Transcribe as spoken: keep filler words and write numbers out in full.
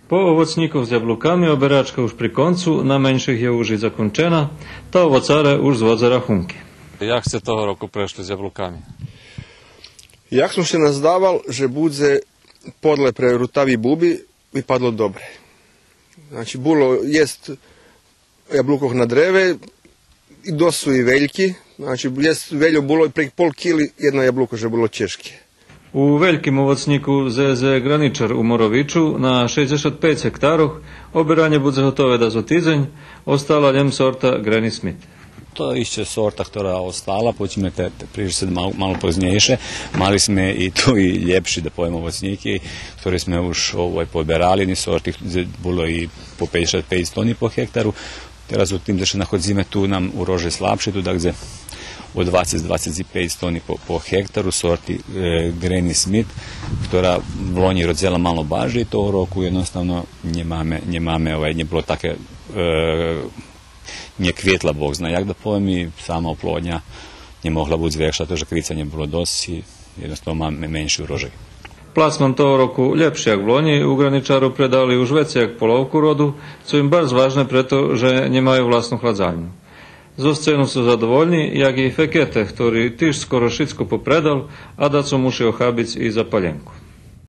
По овоцнїкох з яблуками оберачка уж при концу, на менших є уж и закончена, та овоцаре уж зводза рахунки. Як сце того року прешли з яблуками? Як сом ше наздавал же будзе подле пре рутави буби, випадло добре. Значи, було єст яблукох на древе, и досц су и вельки, значи, єст вельо було, прейґ пол кили єдно яблуко же було чежке. У вельким овоцнїку З З Граничар у Моровичу на шейдзешат пейц гектарох оберанє будзе готове дас о тидзень, остала лєм сорта Грени Смит. То ище сорта хтора остала, почнеме те, те, прийдзе мал-, мало познєйше. Мали зме и ту и лєпши, да повем, овоцнїки, хтори зме уж, овай, поберали, ни сорти, було и по пейдзешат пейц тони по гектару. Тераз у тим же ше находзиме, ту нам урожай слабши, ту дагдзе од двацец, двацец и пейц тони по, по гектару сорти, е, Грени Смит, хтора влонї родзела мало баржей, того року єдноставно нємаме, нємаме, овай, нє було таке, е, нє квитла, Бог зна як да повем, и сама оплодня нє могла буц векша, тото же крица нє було досц и єдноставно маме менши урожай. Пласман того року лєпши як влонї, у Граничару предали уж вецей як половку роду, цо им барз важне прето же нємаю власну хладзальню. Зоз цену су задовольни, як и фекете, хтори тиж скоро шицко попредал, а дацо муши охабиц и за палєнку.